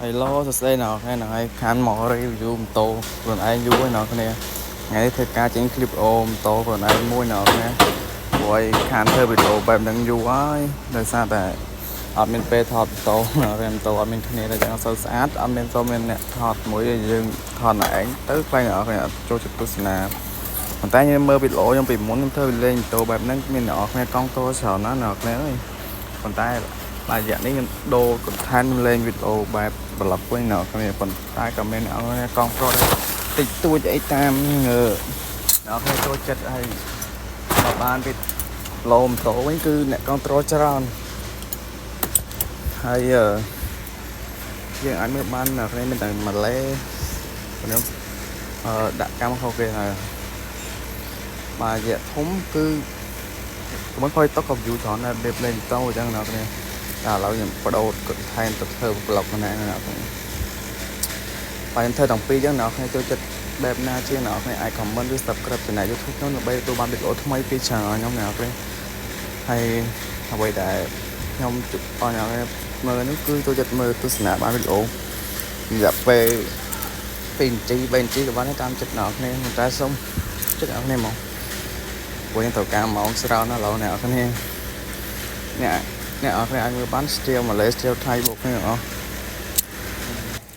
Hello សួស្តីអ្នកនរគ្នាហ្នឹងហើយខានមក review ម៉ូតូខ្លួនឯងយូរហើយអ្នកនរគ្នាថ្ងៃនេះធ្វើការចេញ clip អូម៉ូតូខ្លួនឯងមួយអ្នកនរគ្នាព្រោះឲ្យខានធ្វើវីដេអូបែបហ្នឹងយូរហើយដោយសារតែអត់មានពេលថតម៉ូតូអ្នកនរគ្នាម៉ូតូអត់មានគ្នាតែចឹងអត់សូវស្អាតអត់មានសូវមានអ្នកថតមួយយើងថតតែឯងទៅខ្លាចអ្នកនរគ្នាអត់ចូលចិត្តទស្សនាប៉ុន្តែខ្ញុំមើលវីដេអូខ្ញុំពីមុនខ្ញុំធ្វើលេងម៉ូតូបែបហ្នឹងមានអ្នកនរគ្នាកង់តច្រើនណាស់អ្នកនរគ្នាអើយប៉ុន្តែ បាទរយៈនេះខ្ញុំដូរ content លេងវីដេអូបែបត្រឡប់វិញអ្នកគ្នាប៉ុន្តែក៏មានអ្នកគ្នាកង់ប្រុសដែរតិចតួចអីតាមអ្នកគ្នាចូលចិត្តហើយមកបានពីឡូម៉ូតូវិញគឺអ្នកកង់ត្រូច្រើនហើយយើងអាចមើលបានអ្នកគ្នាមានតែម៉ាឡេខ្ញុំអឺដាក់កម្មខុសគេហើយបាទរយៈធំគឺមុនផុយតុកក៏ view ច្រើនដែរបែបលេងម៉ូតូអញ្ចឹងអ្នកគ្នា តែឥឡូវខ្ញុំបដូរ content ទៅធ្វើ vlog ម្នាក់ណាបងបើខ្ញុំធ្វើទាំងពីរអញ្ចឹងអ្នកគ្នាចូលចិត្តបែបណាជាងអ្នកគ្នាអាច comment ឬ subscribe channel YouTube ខ្ញុំដើម្បីទទួលបានវីដេអូថ្មីពី channel ខ្ញុំអ្នកគ្នាហើយអ្វីដែលខ្ញុំជឲ្យអ្នកគ្នាមើលនេះគឺចូលចិត្តមើលទស្សនាបានវីដេអូរយៈពេល2នាទី3នាទីក៏បានដែរតាមចិត្តអ្នកគ្នាប៉ុន្តែសូមចិត្តអ្នកគ្នាមកព្រោះខ្ញុំត្រូវការម៉ោងច្រើនណាស់ឥឡូវអ្នកគ្នាអ្នកអ្នកអរគ្នាអាចមើលបាន style ម៉ាឡេ style ថៃបូកគ្នាអស់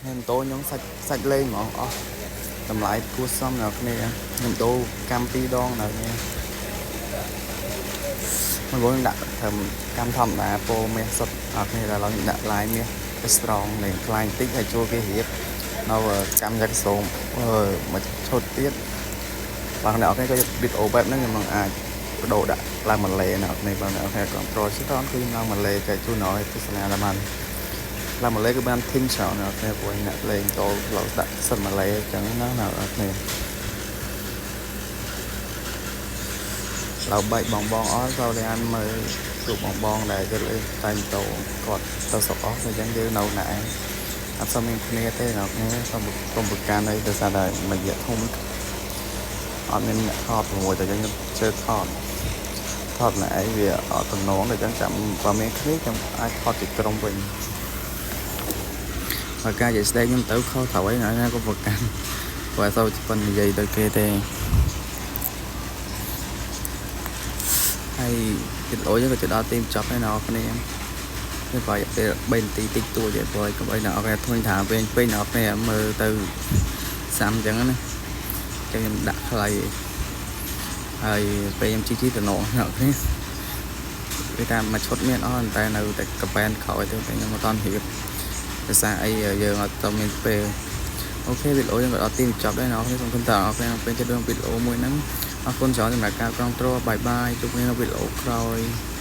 ហើយម៉ូតូខ្ញុំសាច់សាច់លេងហ្មងអស់តម្លៃគួរសមអ្នកគ្នាខ្ញុំដូរកម្មពីរដងអ្នកគ្នាមកវិញដាក់ត្រឹមកម្មធម្មតាពោមាសសុទ្ធអ្នកគ្នាដល់ឡើយដាក់ឡាយមាស strong លេងខ្លាញ់តិចហើយចូលគេរៀបនៅកម្មយ៉ាក់សូមមួយឈុតទៀតបាទអ្នកនរគ្នាចូលវីដេអូបែបហ្នឹងខ្ញុំនឹងអាចបដូរដាក់ឡើងម៉ាឡេអ្នកនេះបាទអ្នកនរ control ច្រើនគឺឡើងម៉ាឡេចែកជូនឲ្យទស្សនាដល់បានឡើងម៉ាឡេគឺបាន team ច្រើនអ្នកនរព្រោះអ្នកលេងចូលឡូវដាក់សិនម៉ាឡេអញ្ចឹងណាអ្នកនរគ្នាឡូវបែកបងបងអស់ចូលរៀនមើលជួបបងបងដែលគេលេងតែងតោគាត់ទៅស្រុកអស់អញ្ចឹងយើងនៅណែអត់សូវមានគ្នាទេអ្នកគ្នាសូមគុំប្រកាន់អីដោយសារតែមួយរយៈធំអត់មានអ្នកថតជាមួយតែយើងជឿថតថតណែឯងវាអត់តំណងតែចឹងចាំបើមានគ្នាខ្ញុំអាចថតជាក្រុមវិញបើការនិយាយស្ដីខ្ញុំទៅខុសត្រូវអីណាណាក៏ប្រកាន់ព្រោះអត់សូវប៉ុននិយាយទៅគេទេហើយវីដេអូយើងក៏ទៅដល់ទីបញ្ចប់ហើយអ្នកនរគ្នានេះបើពេល3នាទីតិចតួចទេព្រោះកុំឲ្យអ្នកនរគ្នាធុញថាវិញពេកអ្នកនរគ្នាមើលទៅសាំអញ្ចឹងណាចឹងខ្ញុំដាក់ខ្លីហើយពេលខ្ញុំជីជីតំណងអ្នកនរគ្នាវាតាមមួយឈុតមានអស់តែនៅតែកប៉ែនក្រោយទៅតែខ្ញុំអត់តន់រៀបភាសាអីយើងអត់តមានពេល OK វីដេអូយើងក៏ដល់ទីបញ្ចប់ដែរអ្នកនរគ្នាសូមគុណតអ្នកនរគ្នាពេញចិត្តរឿងវីដេអូមួយហ្នឹងអរគុណច្រើនសម្រាប់ការគ្រប់គ្រង bye bye ជួបគ្នានៅវីដេអូក្រោយ។